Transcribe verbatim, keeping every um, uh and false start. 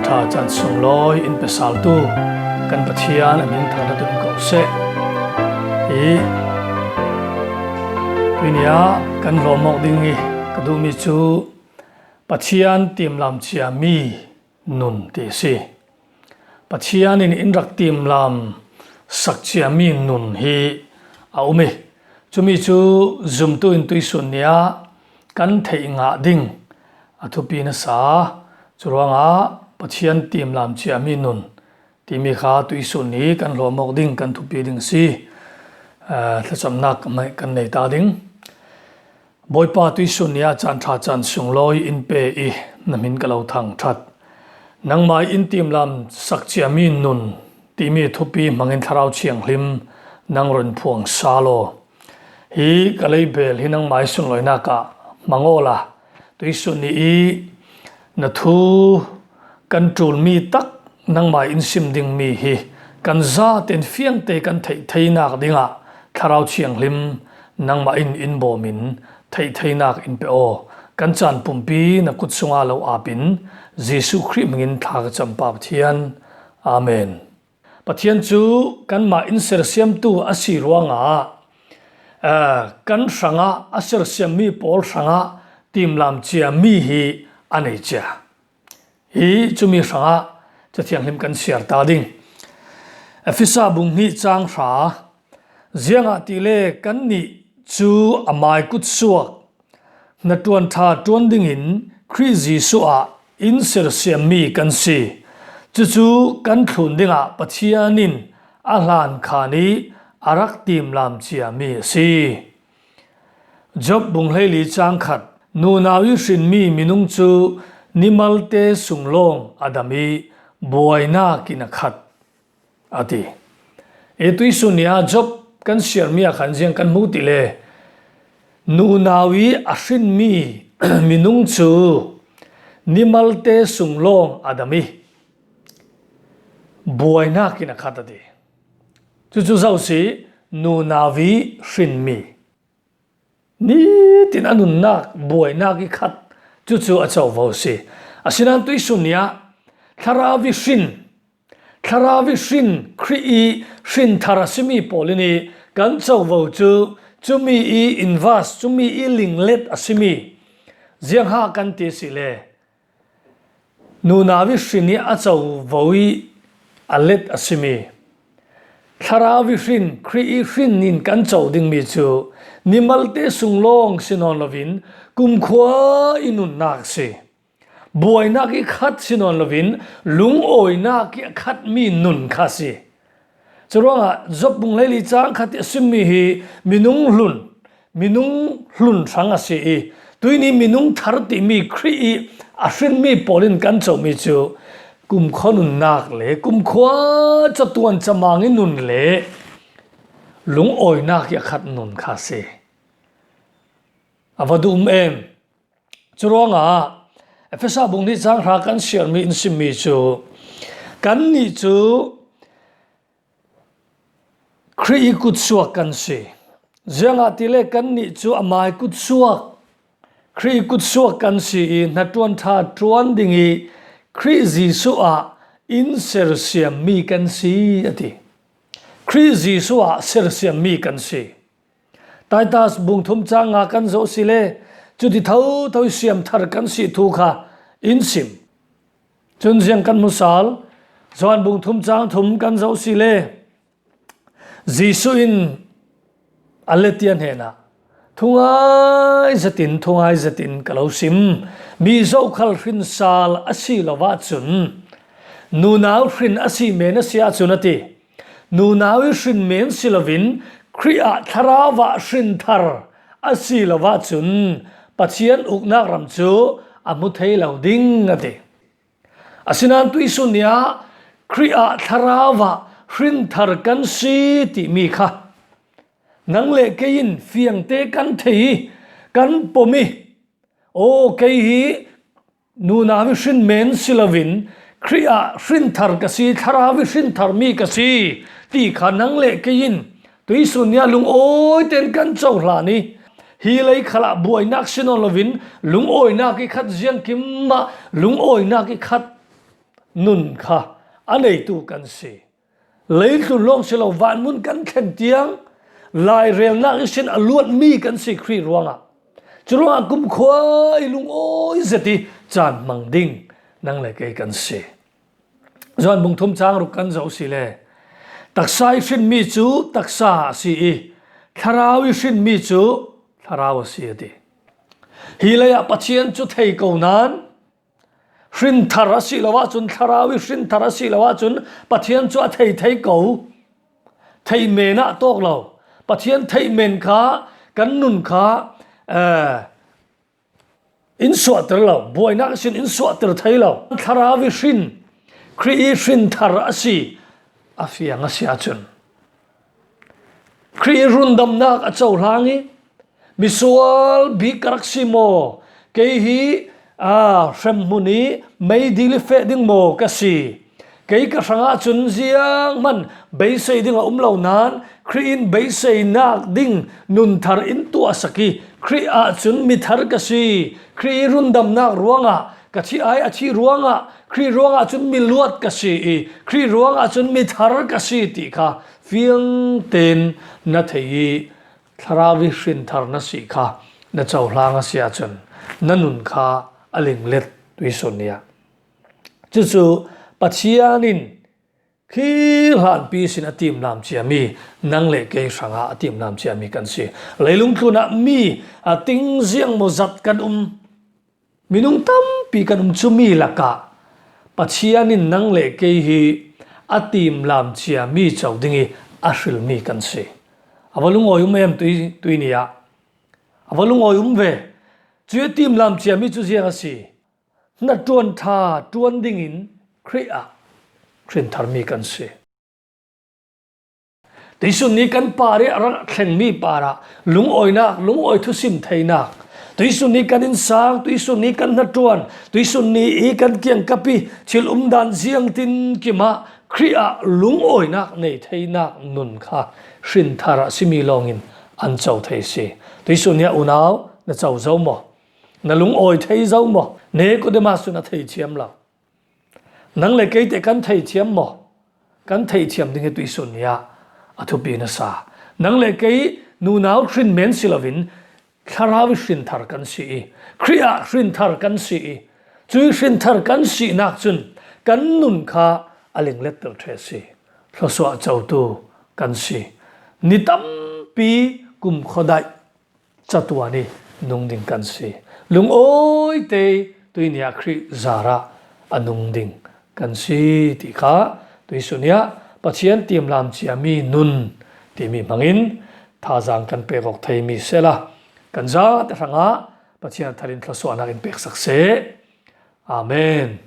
Ṭha chan sunglawi in pesaltu kan Pathian a hming thangna tun ko seh. Hi tuini ah kan hlawm awk ding i ka duhmi cu Pathian timlam ciami nun ti a si. Pathian in in rak timlam sak ciami nun hi a um i, cumi cu zumtu in tuisun ni ah kan theih ngah ding a thupi nasa. Curuangah Pathian timlam ciami nun timi kha tuisun ni kan hlawm awk ding kan thupi ding a si. Aa, thlacamnak kan nei ta ding. Bawipa, tuisun ni ah caan ṭha caan sunglawi in pe i na hmin ka lo thangṭhat. Nangmah in timlam sak ciami nun timi thupi hmangin Thlarau Thianghlim nang run phuang sa law, hi ka leibel hi nangmah i sunlawinak ah hmang awla, tuisun ni i na thu kan ṭulmi tak nangmah in sim dingmi hi kan zaten fiangte kan theih theinak dingah Thlarau Thianghlim nangmah in in bawmin theih theinak in pe aw. Kan caan pumpi na kut sungah lo apin Jesuh Khrih hmingin thla ka cam Pa Pathian. Amen. Pathian cu kanmah in sersiamtu a si ruangah, aa, kan hrangah a sersiammi pawl hrangah timlam ciami hi a nei cia. Hi cumi hrangah Cathianghlim kan siar ta ding. Efesa bung hnih cang hra, ziangahtile kannih cu a mai kutsuak hnaṭuan ṭha ṭuan dingin Khrih Jesuh ah in sersiammi kan si. Cucu kan thlun dingah Pathian in a hlan khan i a rak timlam ciami a si. Job bung hleili cang khat, nunau i hrinmi minung cu nimalte sung lawng a dam i buainak in a khat a ti. I tuisun ni ah Job kan siarmi ah khan ziang kan hmu ti le, nunau i a hrinmi minung cu nimalte sung lawng a dam i buainak in a khat a ti. Cucu zo si, nunau i hrinmi. Nitin a nunnak, buainak i khat cucu a covo si. Asinain tuisun ni ah Thlarau i hrin, Thlarau i hrin, Khrih i hrin thar a simi pawl in i kan covo cu cumi i invas, cumi i linglet a simi ziang ha kan ti si le, nunau i hrin i a covo i a let a simi Thlarau i hrin, Khrih i hrin in kan co dingmi cu nimalte sung lawng si nawn loin kumkhua i nunnak si. Buainak i khat si nawn loin lungawinak i a khatmi nun kha si. Curuangah Job bung hleili cang khat i a simmi hi minung hlun, minung hlun hrang a si i, tuini minung thar timi Khrih i a hrinmi pawl in kan comi cu kumkhua nunnak le kumkhua catuan camang i nun le lungawinak i a khat nun kha si. A va duh um em? Curuangah Efesa bung hnih cang hra kan siarmi in simmi cu kannih cu Khrih i kutsuak kan si. Ziangahtile kannih cu a mai kutsuak, Khrih i kutsuak kan si i hnaṭuan ṭha ṭuan ding i Khrih Jesuh ah in sersiammi kan si a ti. Khrih Jesuh ah sersiammi kan si. Titus bung thum cang nga kan zoh si le, cuti thotho i siam thar kan si thu kha in sim. Cun ziang kan hmu sal, Johan bung thum cang thum kan zoh si le, Jesuh in a letia hnenah, thungai zetin, thungai zetin ka lo sim, mi zokhal hrin sal a si lo ahcun nunau hrin a si men a si ahcun a ti. Nunau i hrin men si loin Khrih ah Thlarau ah hrin thar a si lo ahcun Pathian uknak ram cu a hmu thei lo ding a ti. Asinain tuisun ni ah Khrih ah Thlarau ah hrin thar kan si timi kha nang le kei in fiangte kan thei i kan pom i, aw, kei hi nunau i hrin men si loin Khrih ah hrin thar ka si, Thlarau i hrin tharmi ka si ti kha nang le kei in tuisun ni ah lungawi tein kan cohlan i, hi lei khal ah buainak si nawn loin lungawinak i khat ziangkim ah lungawinak i khat nun kha a neitu kan si. Leitlun lawng si lo, vanmun kan thlen tiang lairelnak ihsin a luatmi kan si Khrih ruangah. Curuangah kumkhua i lungawi zet i caan hmang ding nang le kei kan si. Johan bung thum cang ruk kan zoh si le, taksa i hrinmi cu taksa a si i, thlarau i hrinmi cu thlarau a si, a ti. Hi leiah Pathian cu thei ko nain, hrinthar a si lo ahcun, thlarau i hrinthar a si lo ahcun Pathian cu a thei thei ko. Theih men ah tawk lo. Pathian theih men kha kan nun kha, eh, in suahter lo, buainak ihsin in suahter thei lo. Thlarau i hrin, Khrih i hrinthar a si, a fiang a si ahcun, Khrih i rundamnak a cohlang i, misual bik ka rak si maw? Kei hi, aa, hremhmun i meidil i feh ding maw ka si? Kei ka hrangah cun zianghman beisei ding a um lo nain, Khrih in beiseinak ding nun thar in tuahsak i, Khrih ah cun mi thar ka si. Khrih i rundamnak ruangah ka thi ai, a thih ruangah, Khrih ruangah cun mi luat ka si i, Khrih ruangah cun mi thar ka si ti kha fiang tein na thei i, Thlarau i hrinthar na si kha na cohlang a si ahcun, na nun kha a linglet tuisun ni ah. Cucu Pathian in khi hlanpi sin a timlam ciami, nang le kei hrangah a timlam ciami kan si. Leilung tlunah mi a ting ziang maw zat kan um, minung tampi kan um, cumi lakah Pathian in nang le kei hi a timlam ciami co ding i a hrilmi kan si. A va lungawi um em tui, tui ni ah? A va lungawi um ve. Cui a timlam ciami cu ziang a si. Hnaṭuan ṭha ṭuan dingin Khrih ah hrintharmi kan si. Tuisun ni kan par i a rak thlengmi parah lungawinak, lungawi thusim theinak, tuisun ni kan innsang, tuisun ni kan hnaṭuan, tuisun ni i kan kiangkap i thil umdan ziangtin kim ah Khrih ah lungawinak nei theinak nun kha hrinthar a simi lawngin an co thei si. Tuisun ni ah unau na co zo maw? Na lungawi thei zo maw? Nikodemas cun a thei thiam lo. Nang le kei te kan thei thiam maw? Kan thei thiam ding hi tuisun ni ah a thupi nasa. Nang le kei nunau hrin men si loin thlarau i hrinthar kan si i, Khrih ah hrinthar kan si i, cui hrinthar kan sinak cun kan nun kha a lingletter ṭheh si. Thluasuah cotu kan si. Ni tampi kumkhuadaih catuan i nung ding kan si. Lungawi te tui ni ah Khrih zarah a nung ding kan si ti kha tuisun ni ah Pathian timlam ciami nun timi hmangin thazaang kan pek awk theimi sehla kan zate hrangah Pathian a thar in thluasuahnak in peksak seh. Amen.